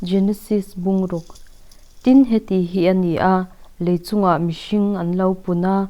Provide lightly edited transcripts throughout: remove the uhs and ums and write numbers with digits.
Genesis bungruk. Tin heti hi a ni a, lei chungah mihring an lo pun a,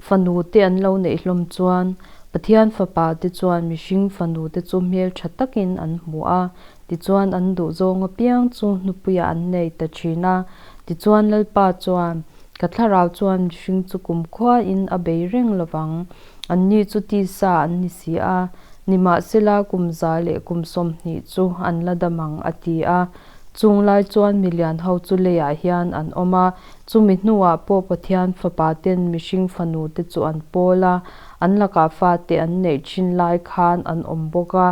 fanu te an lo neih hlawm chuan Pathian fapa te chuan mihring fanu te chu hmeltha takin an hmu a, tichuan an duhzawng apiang chu hnupuiah an nei ta thin a. Tichuan Lalpa chuan, Ka thlarau chuan mihring chu kumkhuain a bei reng lovang, anni chu tisa an ni si a, nimahsela kum 120 chu an la dam ang, a ti a. Chung lai chuan milian ho chu leiah hian an awm a, chumi hnuah pawh Pathian fapa ten mihring fanu te chu an pawl a, an lakah fate an neih thin lai khan an awm bawk a,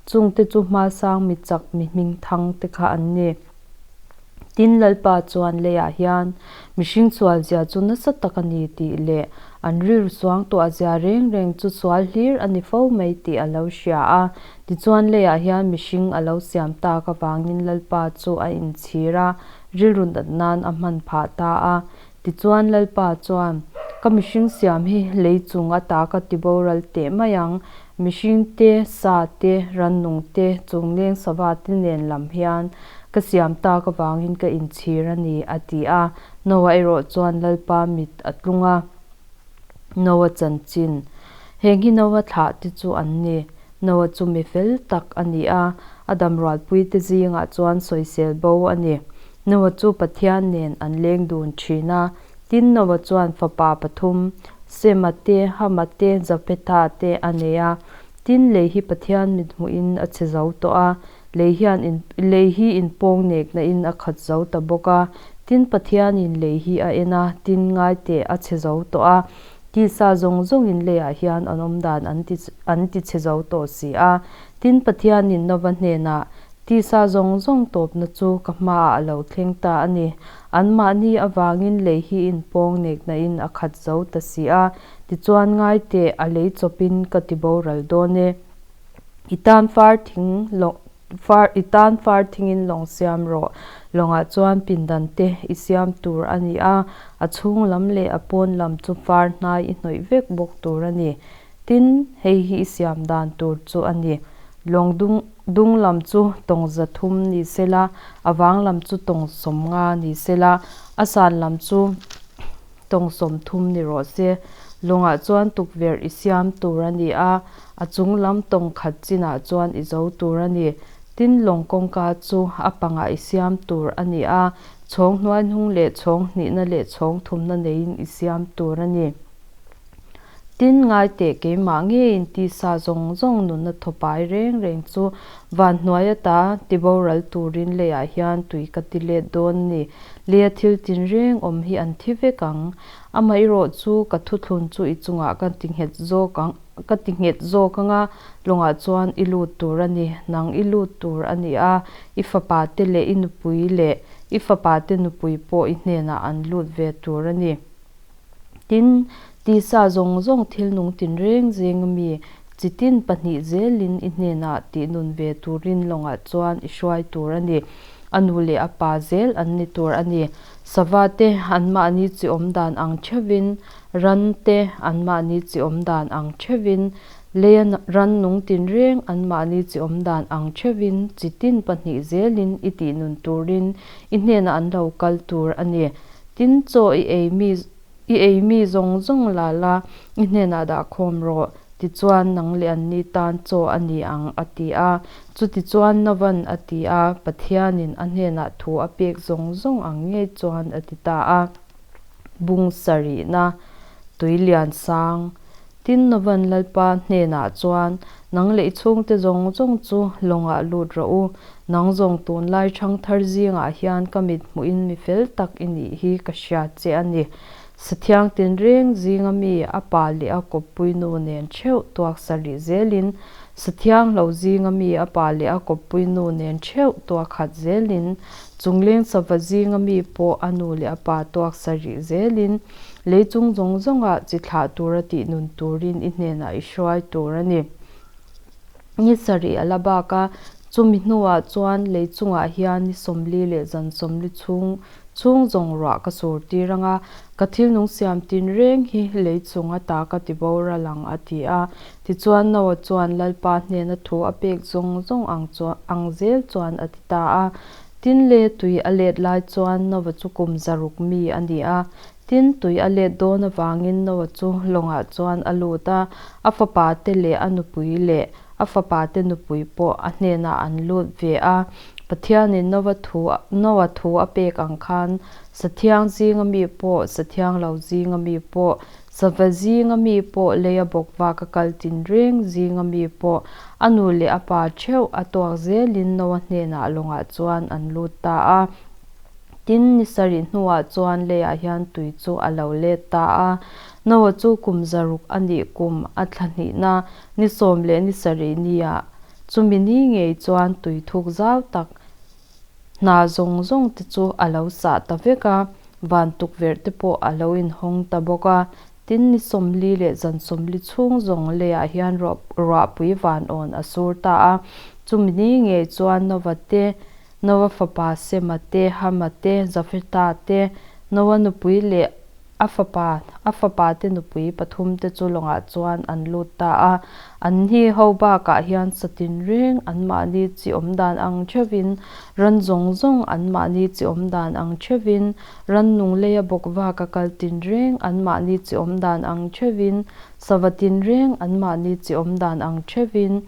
chungte chu hmasang mi chak mi hmingthang te kha an ni. Tin, Lalpa chuan leiah hian mihring sualzia chu nasa tak a ni tih leh an rilru suang tuahzia reng reng chu sual hlir a ni fo mai tih a lo hria a. Tichuan, leiah hian mihring a lo siam tak avangin Lalpa chu a inchhir a, rilru nat nan a hman phah ta a. Tichuan, Lalpa chuan, Ka mihring siam hi lei chung ata ka ti boral teh mai ang, mihring te, sa te, rannung te, chungleng sava te nen lam hian ka siam tak avangin ka inchhir a ni, a ti a. Noah erawh chuan Lalpa mit a tlung a. Noah chanchin. Heng hi Noah thlah te chu an ni. Noah chu mi fel tak a ni a, a damrualpui te zingah chuan sawisel bo a ni. Noah chu Pathian nen an leng dun thin a. Tin, Noah chuan fapa pathum, Sema te, Hama te, Japhetha te a nei a. Tin, lei hi Pathian mithmuhin a chhe zo tawh a, lei hian in lei hi inpawng nekna in a khat zo ta bawk a. Tin, Pathianin lei hi a en a, tin, ngaiteh a chhe zo tawh a. Tisa zawng zawngin leiah hian an awm dan an ti an ti chhe zo tawh si a. Tin, Pathianin Nova hnenah, Tisa zawng zawng tawpna chu ka hmaah a lo thleng ta a ni. Anmahni avangin lei hi inpawng neknain a khat zo ta si a. Tichuan, ngaiteh, a lei chawpin ka ti boral dawn e. I tan far thing lawng far i tan far thingin lawng siam rawh. Lawngah chuan pindan te i siam tur a ni a, a chhung lam leh a pawn lam chu far hnai i hnawih vek bawk tur a ni. Tin, hei hi i siam dan tur chu a ni. Lawng dung dung lam chu tawng 300 ni sela, a vang lam chu tawng 50 ni sela, a san lam chu tawng 30 ni rawh se. Lawngah chuan tukverh i siam tur a ni a, a chung lam tawng khat chinah chuan i zo tur a ni. Tin, lawng kawngka chu a pangah i siam tur a ni a, chhawng hnuai hnung leh chhawng hnihna leh chhawng thumna neiin i siam tur a ni. Tin, ngaiteh keimah ngeiin tisa zawng zawng nunna thawpai reng reng chu van hnuai ata tiboral turin leiah hian tui ka ti let dawn ni. Leia thil tinreng awm hi an thi vek ang. Amaherawh chu ka thuthlun chu i chungah ka ti nghet zawk ang, ka ti nghet zawk ang a, lawngah chuan i lut tur a ni, nang i lut tur a ni a, i fapa te leh i nupui leh i fapa te nupui pawh i hnenah an lut ve tur a ni. Tin, tisa zawng zawng thil nung tinreng zinga mi chi tin pahnih zelin i hnenah tihnun ve turin lawngah chuan i hruai tur a ni. A nu leh a pa zel an ni tur a ni. Sava te anmahni chi awm dan ang theuhin, ran te anmahni chi awm dan ang theuhin, leia ran nung tinreng anmahni chi awm dan ang theuhin chi tin pahnih zelin i tihnun turin i hnenah an lo kal tur a ni. Tin, chaw i ei mi i ei mi zawng zawng la la, i hnenah dah khawm rawh, tichuan nang leh anni tan chaw a ni ang, a ti a. Chutichuan Novan a ti a, Pathianin a hnenah thu a pek zawng zawng ang ngei chuan a ti ta a. Bung sarihna, Tui lian sang. Tin, Novan Lalpa hnenah chuan, Nang leh i chhungte zawng zawng chu lawngah lut rawh u, Nang zawng tunlai ṭhangthar zingah hian ka mit hmuhin mi fel tak i nih hi ka hria che a ni. Sathiang tinreng zinga mi a pa leh a kawppui nu nen ṭheuh tuak sarih zelin, Sathiang lo zinga mi a pa leh a kawppui nu nen ṭheuh tuak khat zelin, Chungleng sava zinga mi pawh a nu leh a pa tuak sarih zelin, lei chung zawng zawngah chi thlah tura tih nun turin i hnenah i hruai tur a ni. Ni sarih a la bak a, chumi hnuah chuan lei chungah hian ni 40 leh zan 40 chhung chhung zawng ruah ka sur tir ang a, ka thil nung siam tin reng hi lei chung ata ka ti boral ang a ti a. Tichuan Noah chuan Lalpa hnena thu a pek zawng zawng ang chuan ang zel chuan a ti ta a. Tin, le tui a let lai chuan Noa chu kum 600 mi a ni a. Tin, tui a let dawn avangin Noa chu lawngah chuan a lut a, a fapate leh a nupui leh a fapate nupui pawh a hnenah an lut ve a. Pathianin Noa thu Noa thu a pek ang khan sathiang zinga mi pawh, sathiang lo zinga mi pawh, sava zinga mi pawh, leia bawkvaka kal tinreng zinga mi pawh, a nu leh a pa theuh a tuak zelin Noa hnenah lawngah chuan an lut ta a. Tin, ni sarih hnuah chuan leiah hian tui chu a lo let ta a. Noa chu kum 600 a nih kum a thla hnihna ni 17 niah chumi ni ngei chuan tui thuk zau tak hna zawng zawng te chu a lo sah ta vek a, van tukverh te pawh a lo inhawng ta bawk a. Tin, ni 40 leh zan 40 chhung zawng leiah hian ruahpui van awn a sur ta a. Chumi ni ngei chuan Noa te, Noa fapa Sema te, Hama te, Jafeta te, Noa nupui leh a fapa, a fapate nupui pathumte chu lawngah chuan an lut ta a. An hi ho bakah hian sa tinreng anmahni chi awm dan ang theuhin, ran zawng zawng anmahni chi awm dan ang theuhin, rannung leia bawk vaka kal tinreng anmahni chi awm dan ang theuhin, sava tinreng anmahni chi awm dan ang theuhin,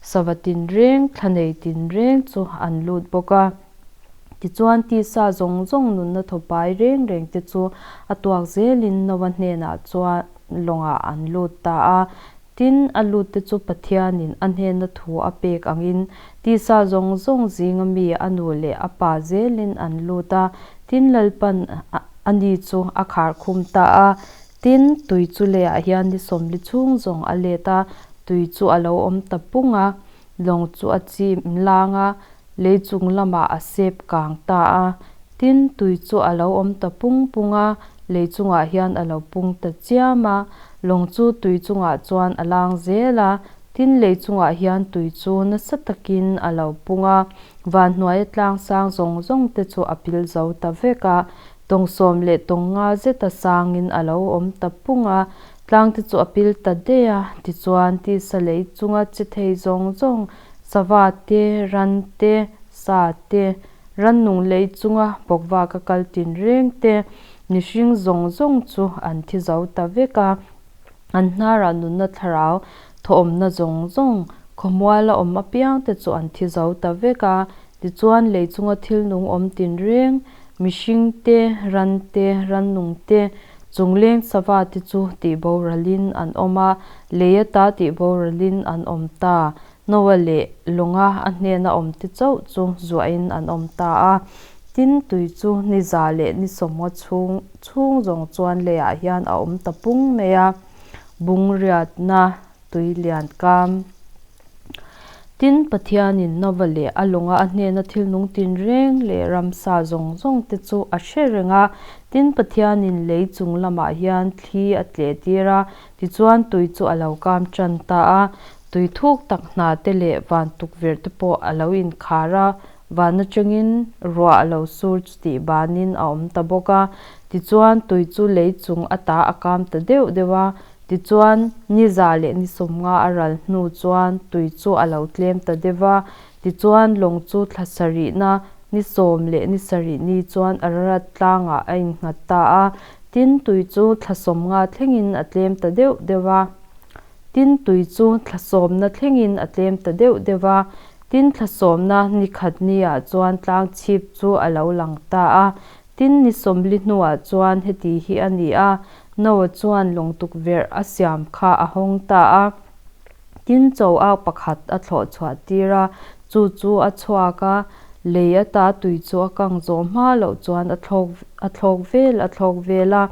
sava tinreng, thla nei tinreng chu an lut bawk a. Tichuan, tisa zawng zawng nunna thawpai reng reng te chu a tuak zelin Noa hnenah chuan lawngah an lut ta a. Tin, a lut te chu Pathianin a hnena thu a pek angin tisa zawng zawng zinga mi a nu leh a pa zelin an lut a. Tin, Lalpan a ni chu a khar khum ta a. Tin, tui chu leiah hian ni 40 chhung zawng a let a, tui chu a lo awm ta pung a. Lawng chu a chim lang a, lei chung lamah a sep kang ta a. Tin, tui chu a lo awm ta pung pung a, lei chungah hian a lo pung ta chiam a. Lawng chu tui chungah chuan a lang zel a, tin, lei chungah hian tui chu nasa takin a lo pung a. Van hnuaia tlang sang zawng zawng te chu a pil zo ta vek a, tawng 15 zeta sangin a lo awm ta pung a. Tlang te chu a pil ta daih a, tichuan tisa lei chunga che thei zawng zawng, sava te, ran te, sa te, rannung lei chunga bawkvaka kal tinreng te, mihring zawng zawng chu an thi zo ta vek a. An hnarah nunna thlarau thawhawmna zawng zawng, khawmuala awm apiang te chu an thi zo ta vek a. Tichuan lei chunga thil nung awm tinreng, mihring te, ran te, rannung te, Chungleng sava te chu tihboralin an awm a, lei ata tihboralin an awm ta. Noa leh lawnga a hnena awm te chauh chu zuahin an awm ta a. Tin, tui chu ni 150 chhung chhung zawng chuan leiah hian a awm ta pung mai a, bung riatna tui lian kam. Tin, Pathianin Nova leh a lawnga a hnena thil nung tinreng leh ramsa zawng zawng te chu a hre reng a. Tin, Pathianin lei chung lamah hian thli a tleh tir a, tichuan tui chu a lo kam tan ta a. Tui thuk tak hna te leh van tukverh te pawh a lo inkhar a, van atangin ruah a lo sur chu tih banin a awm ta bawk a. Tichuan, tui chu lei chung ata a kam ta deuh deuh a, Tichuan, ni 150 a ral hnu chuan tui chu a lo tlem ta deuh va. Tichuan, lawng chu thla sarihna ni 17 ni chuan Ararat tlangah a innghat ta a. Tin, tui chu thla 50 thlengin a tlem ta deuh deuh va. Tin, tui chu thla sawmna thlengin a tlem ta deuh deuh va. Tin, thla sawmna ni khat niah chuan tlang chhip chu a lo lang ta a. Tin, ni 40 hnuah chuan heti hi a ni a, Noa chuan lawng tukverh a siam kha a hawng ta a. Tin, cho au pakhat a thlawh chhuah tir a, chu chu a chhuak a, lei ata tui chu a kang zawh hma loh chuan a thlawk a thlawk vel a thlawk vel a.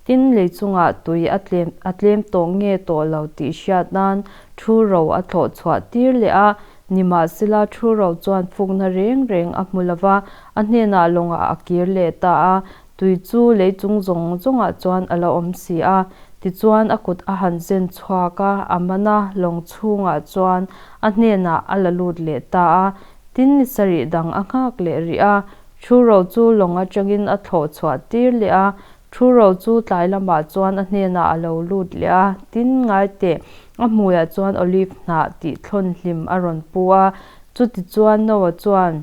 Tin, lei chungah tui a tlem a tlem tawh nge tawh lo tih hriat nan thu ro a thlawh chhuah tir leh a. Nimahsela, thu ro chuan fukna reng reng a hmu lo va, a hnenah lawngah a kir leh ta a. Tui chu lei chung zawng zawngah chuan a la awm si a. Tichuan a kut a han zen chhuak a, a man a, lawng chhungah chuan a hnenah a la lut leh ta a. Tin, ni sarih dang a nghak leh rih a. Thu ro chu lawng atangin a thlawh chhuah tir leh a. Thu ro chu tlai lamah chuan a hnenah a lo lut leh a. Tin, ngai teh, a hmuiah chuan olive hnah tih thlawn hlim a rawn pu a. Chutichuan Noah chuan.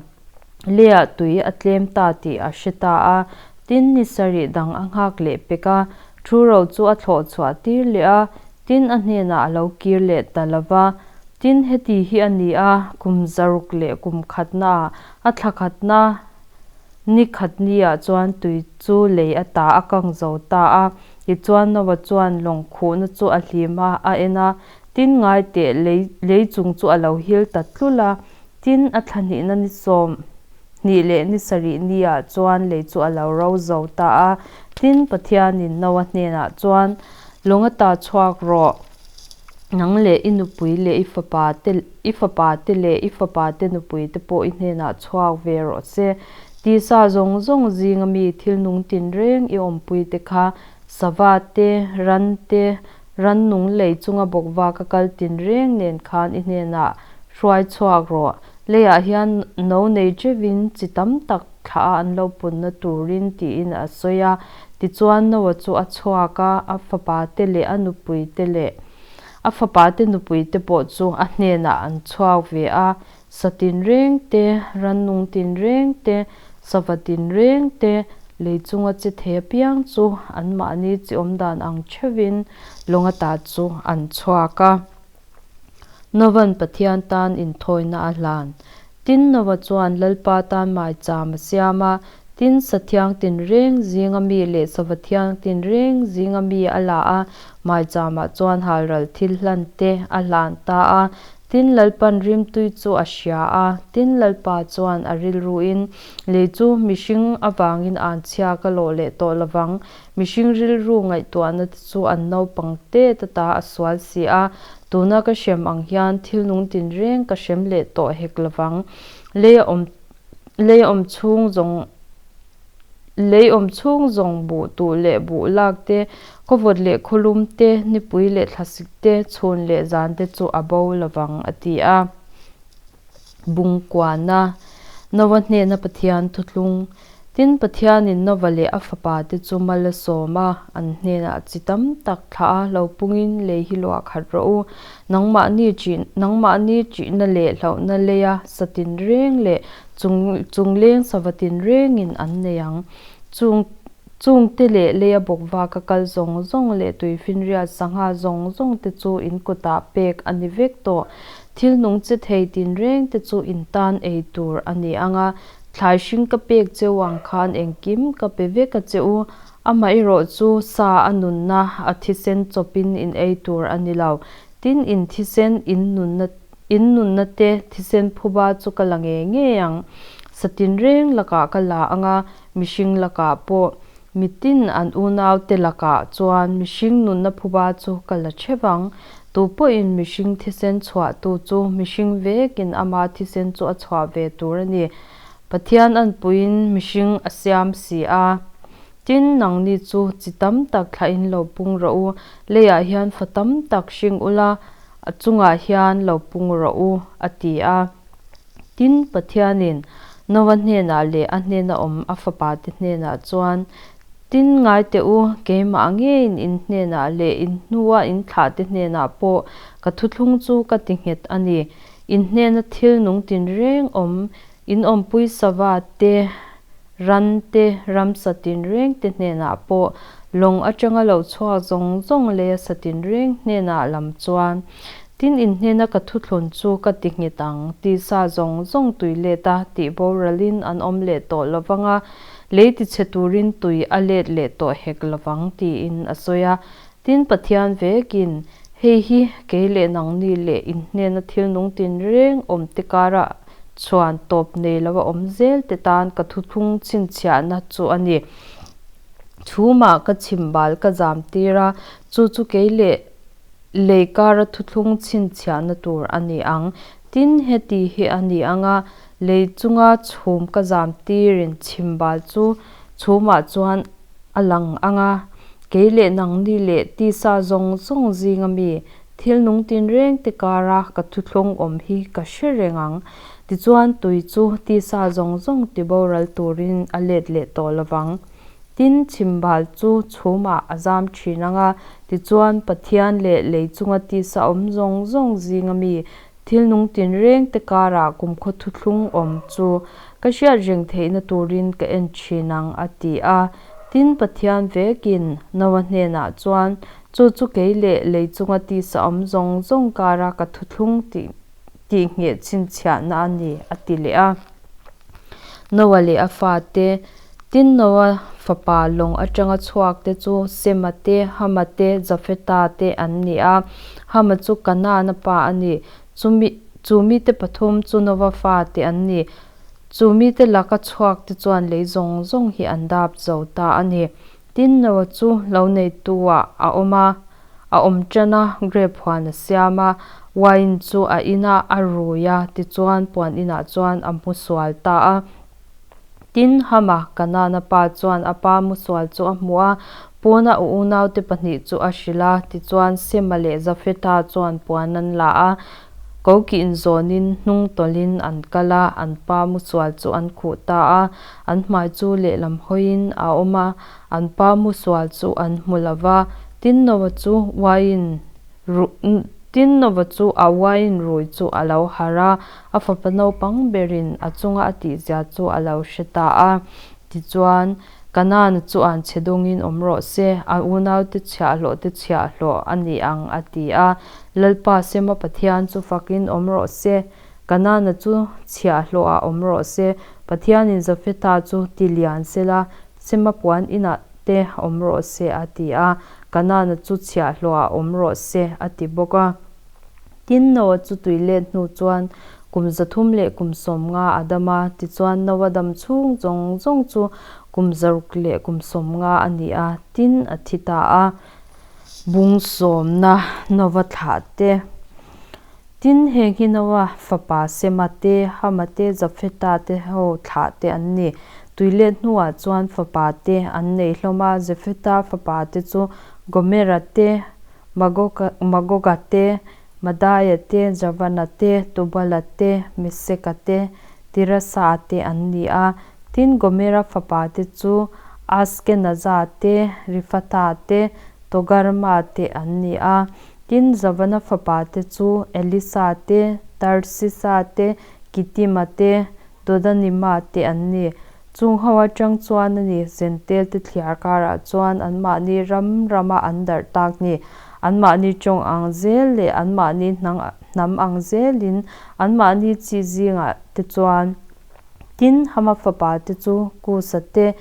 Leiah tui a tlem ta tih a hre ta a. Tin, ni sarih dang a nghak leh pek a, ṭhuro chu a thlawh chhuah tir leh a, tin, a hnenah a lo kir leh ta lo va. Tin, heti hi a ni a, kum zaruk leh kum khatnaah a thla khatna ni khat niah chuan tui chu lei ata a kang zo ta a. Tichuan, Noah chuan lawng khuhna chu a hlim a, a en a, tin, ngaiteh lei lei chung chu a lo hil ta tlulh a. Tin, a thla hnihna ni 20 leh ni sarih niah chuan lei chu a lo ro zo ta a. Tin, Pathianin Noa hnenah chuan, Lawng ata chhuak rawh, nang leh i nupui leh i fapa te, i fapa te leh i fapa te nupui te pawh i hnenah chhuak ve rawh se. Tisa zawng zawng zinga mi thil nung tinreng i awmpui te kha, sava te, ran te, rannung lei chunga bawkvaka kal tinreng nen khan i hnenah Hruai chhuak rawh. Leiah hian no nei teuhin chi tam tak thlah a an lo punna turin tiin a sawi a. Tichuan Noah chu a chhuak a, a fapate leh a nupuite leh a fapate nupuite pawh chu a hnenah an chhuak ve a. Sa tinreng te, rannung tinreng te, sava tinreng te, lei chunga che thei apiang chu anmahni chi awmdan ang theuhin lawng ata chu an chhuak a. Nova'n Pathian tan inthawina a hlan. Tin, Nova chuan Lalpa tan maicham a siam a, tin, sa thiang tinreng zinga mi leh sava thiang tinreng zinga mi a la a, maichamah chuan halral thil hlan te a hlan ta a. Tin, Lalpa'n rimtui chu a hria a, tin, Lalpa chuan a rilruin, Lei chu mihring avangin anchhia ka lawh leh tawh lovang, Mihring rilru ngaihtuahna te chu an naupang tet ata a sual si a, tuna ka hrem ang hian thil nung tinreng ka hrem leh tawh hek lovang. Lei a awm lei awm chhung zawng lei awm chhung zawng buh tuh leh buh lak te, khawvawt leh khawlum te, nipui leh thlasik te, chhun leh zan te chu a bo lovang a ti a. Bungkuana Nova hnena Pathian thuthlung Tin, Pathianin Nova leh a fapate chu mal a sawm a, an hnenah chi tam tak thlah a, lo pungin lei hi luah khat rawh u. Nangmahni ṭih, nangmahni ṭihna leh hlauhna leia sa tinreng leh chung chungleng sava tinrengin an nei ang. Chung chungte leh leia bawkvaka kal zawng zawng leh tuifinriat sangha zawng zawngte chu in kutah pek a ni vek tawh. Thil nung che thei tinrengte chu in tan ei tur a ni ang a, Thlai hring ka pek cheu ang khan engkim ka pe vek a che u, amaherawh chu sa a nunna a thisen chawpin in ei tur a ni lo. Tin, in thisen in nunna in nunna te thisen phuba chu ka la ngei ngei ang. Sa tinreng lakah ka la ang a, mihring lakah pawh Mitin an unaute lakah chuan mihring nunna phuba chu ka la theuh ang. Tu pawhin mihring thisen chhuahtu chu mihring vekin ama thisen chu a chhuah ve tur a ni. Pathian anpuiin mihring a siam si a. Tin, nangni chu chi tam tak thlahin lo pung rawh u, leiah hian fa tam tak hring ula, a chungah hian lo pung rawh u, a ti a. Tin, Pathianin Noa hnenah leh a hnena awm a fapate hnenah chuan, Tin, ngai teh u, keimah ngeiin in hnenah leh in hnua in thlahte hnenah pawh ka thuthlung chu ka ti nghet a ni. In hnena thil nung tinreng awm, in awmpui sava te, ran te, ramsa tinreng te hnenah pawh lawng atanga lo chhuak zawng zawng leh sa tinreng hnenah lam chuan Tin, in hnena ka thuthlun chu ka ti nghet ang, tisa zawng zawng tui let a tih boralin an awm leh tawh lovang a, lei tichhe turin tui a let leh tawh hek lovang, tiin a sawi a. Tin, Pathian vekin, Hei hi kei leh nangni leh in hnena thil nung tinreng awmte karah chhuan tawp nei lova awm zel te tan ka thuthlung chhinchhiahna chu a ni. Chhumah ka chhimbal ka zam tir a, chu chu kei leh Lei kara thuthlung chhinchhiahna tur a ni ang. Tin, heti hi a ni ang a, lei chunga chhum ka zam tirin chhimbal chu chhumah chuan a lang ang a, kei leh nangni leh tisa zawng zawng zinga mi thil nung tinrengte kara ka thuthlung awm hi ka hre reng ang. Tichuan, tui chu tisa zawng zawng tiboral turin a let leh tawh lovang. Tin, chhimbal chu chhumah a zam thin ang a, tichuan Pathian leh lei chunga tisa awm zawng zawng zinga mi thil nung tinrengte karah kumkhaw thuthlung awm chu Ka hriat reng theihna tûrin ka en ṭhîn ang, a ti a. Tin, Pathian vêkin Noa hnênah chuan, Chu chu kei leh lei chunga tisa awm zawng zawng kâra ka thuthlung tihngheh chhinchhiahna a ni, a ti leh a. Noa leh a fate, Tin, Noa fapa lawng aṭanga chhuakte chu Sema te, Hama te, Jafeta te an ni a. Hama chu Kanaana pa a ni. Chumi, chu mite pathum chu Noa fate an ni. Chu mite laka chhuakte chuan lei zawng zawng hi an dap zo ta a ni. Tin, Noa chu lo neituah a awm a, a awm ṭan a, grep huan a siam a, uain chu a in a, a rui a, tichuan puan inah chuan a hmu sual ta a. Tin, Hama, Kanaana pa chuan a pa musual chu a hmu a, pawna a unaute pahnih chu a hrilh a, tichuan Sema leh Jafetha chuan puan an la a, koki inzawnin hnung tawlhin an kal a, an pa musual chu an khuh ta a, an hmai chu lehlam hawiin a awm a, an pa musual chu an hmu lo va. Tin, Noah chu uaiin Tin, Nova chu a uaiin rui chu a lo harh a, a fapa naupang berin a chunga a tihzia chu a lo hre ta a. Tichuan, Kanaana chu an chhe dawngin awm rawh se, a unaute chhiahhlawhte chhiahhlawh a ni ang, a ti a. Lalpa Sema Pathian chu fakin awm rawh se, Kanaana chu chhiahhlawhah awm rawh se, Pathianin Jafetha chu ti lian sela, Sema puan inah te awm rawh se, a ti a. Kanaana chu chhiahhlawhah awm rawh se, a ti bawk a. Tin, Noa chu tui let hnu chuan kum 300 leh kum 50 a dam a, tichuan Noa dam chhung zawng zawng chu kum 600 leh kum 50 a ni a, tin, a thi ta a. Bung sawmna Nova thlah te. Tin, heng hi Noa fapa Sema te, Hama te, Jafeta te ho thlah te an ni. Tui let hnuah chuan fapa te an nei hlawm a, Jafeta fapa te chu Gomera te, Magoga te, Madaia te, Javana te, Tubala te, Meseka te, Tirasa te an ni a. Tin, Gomera fapa te chu Askenaza te, Rifatha te, Togarma te an ni a. Tin, Javana fapate chu Elisa te, Tarsisa te, Kitima te, Dodanima te an ni. Chung ho atang chuan a ni, Zentel te thliar karah chuan anmahni ram rama an darh tak ni. Anmahni tawng ang zel leh anmahni hnam ang zelin anmahni chi zingah te chuan Tin, Hama fapate chu Kusa te,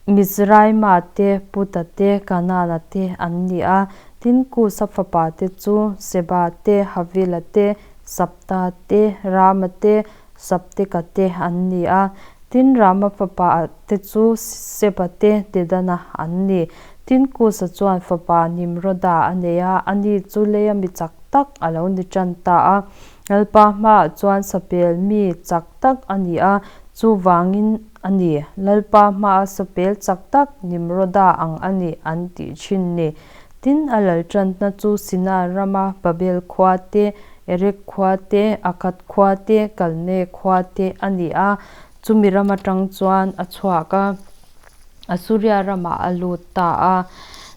Mizraima te, Puta te, Kanaana te an ni a. Tin, Kusa fapate chu Seba te, Havila te, Sabta te, Rama te, Sabteka te an ni a. Tin, Rama fapate chu Seba te, Dedana an ni. Tin, Kusa chuan fapa Nimroda a nei a, ani chu leia mi chak tak a lo ni tan ta a. Lalpa hmaah chuan sapel mi chak tak a ni a, chuvangin a ni, Lalpa hmaa sapel chak tak Nimroda ang a ni an tih thin ni. Tin, a lal tanna chu Sinar rama Babel khua te, Erek khua te, Akkad khua te, Kalne khua te a ni a, chumi ram atang chuan a chhuak a. Asuria ramah a lut ta a.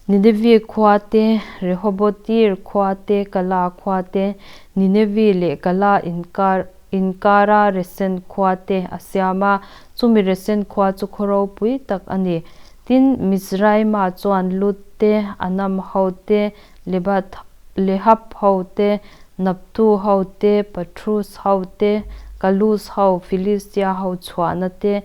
Ninevi khua te, Rehobotir khua te, Kala khua te, Ninevi leh Kala inkar inkara Resen khua te a siam a, chumi Resen khua chu khaw ropui tak a ni. Tin, Mizraima chuan Lut te, Anam ho te, Lebat Lehab ho te, Naptu ho te, Patrus ho te, Kalus ho, Filistia ho chhuahna te,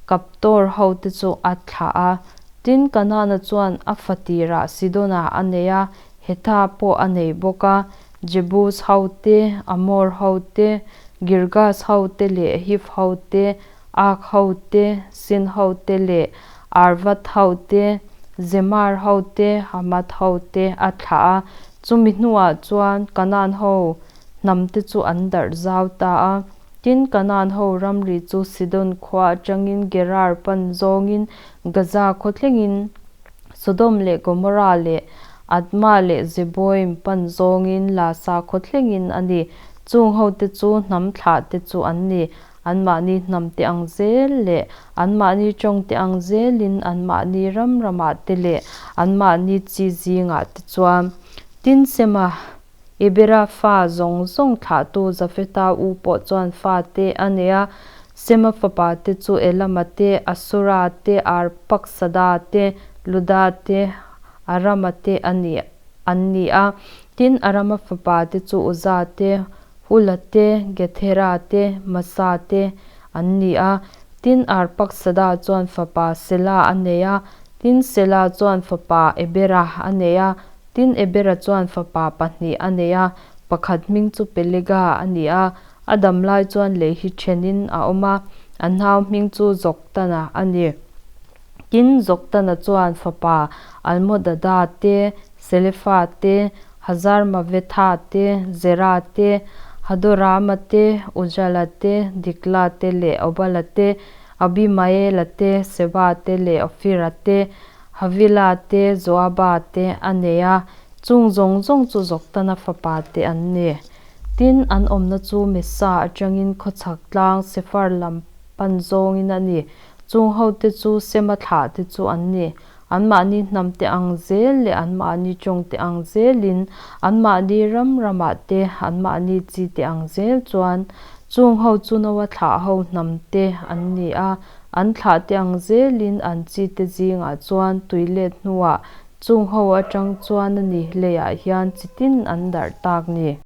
Kaptor hote chu a thlah a. Tin, Kanaana chuan a fa tirah Sidona a nei a, Hetha pawh a nei bawk a. Jebus hote, Amor hote, Girgas hote leh Hiv hote, Ak hote, Sin hote leh Arvad hote, Zemar hote, Hamath hote a thlah a. Chumi hnuah chuan Kanaan ho hnamte chu an darh zau ta a. Tin, Kanaan ho ramri chu Sidon khua atangin Gerar pan zawngin Gaza khaw thlengin, Sodom leh Gomorrah leh Admah leh Zeboim pan zawngin Lasa khaw thlengin a ni. Chung hote chu hnam thlahte chu an ni. Anmahni hnamte ang zel leh anmahni tawngte ang zelin anmahni ram ramah te leh anmahni chi zingah te chuan Tin, Sema Ebera fa zawng zawng thlahtu Jafetha u pawh chuan fate a nei a. Sema fapate chu Elama te, Asura te, Arpaksada te, Luda te, Arama te a ni, an ni a. Tin, Arama fapate chu Uza te, Hula te, Gethera te, Masa te an ni a. Tin, Arpaksada chuan fapa Sela a nei a, tin, Sela chuan fapa Ebera a nei a. Tin, Ebera chuan fapa pahnih a nei a, pakhat hming chu Pelega a ni a, a dam lai chuan lei hi thenin a awm a, a nau hming chu Joktana a ni. Tin, Joktana chuan fapa Almodada te, Selefa te, Hazarmavetha te, Zera te, Hadorama te, Ujala te, Dikla te leh Obala te, Abimaela te, Seba te leh Ofira te, Havila te, Joaba te a nei a, chung zawng zawng chu Joktana fapa te an ni. Tin, an awmna chu Mesa atangin khawchhak tlang Sefar lam pan zawngin a ni. Chung hote chu Sema thlah te chu an ni. Anmahni hnam te ang zel leh anmahni tawng te ang zelin, anmahni ram ramah te, anmahni chi te ang zel chuan. Chung ho chu Noa thlah ho hnam te an ni a, an thlah te ang zelin an chi te zingah chuan tui let hnuah chung ho atang chuan a ni leiah hian chi tin an darh tak ni.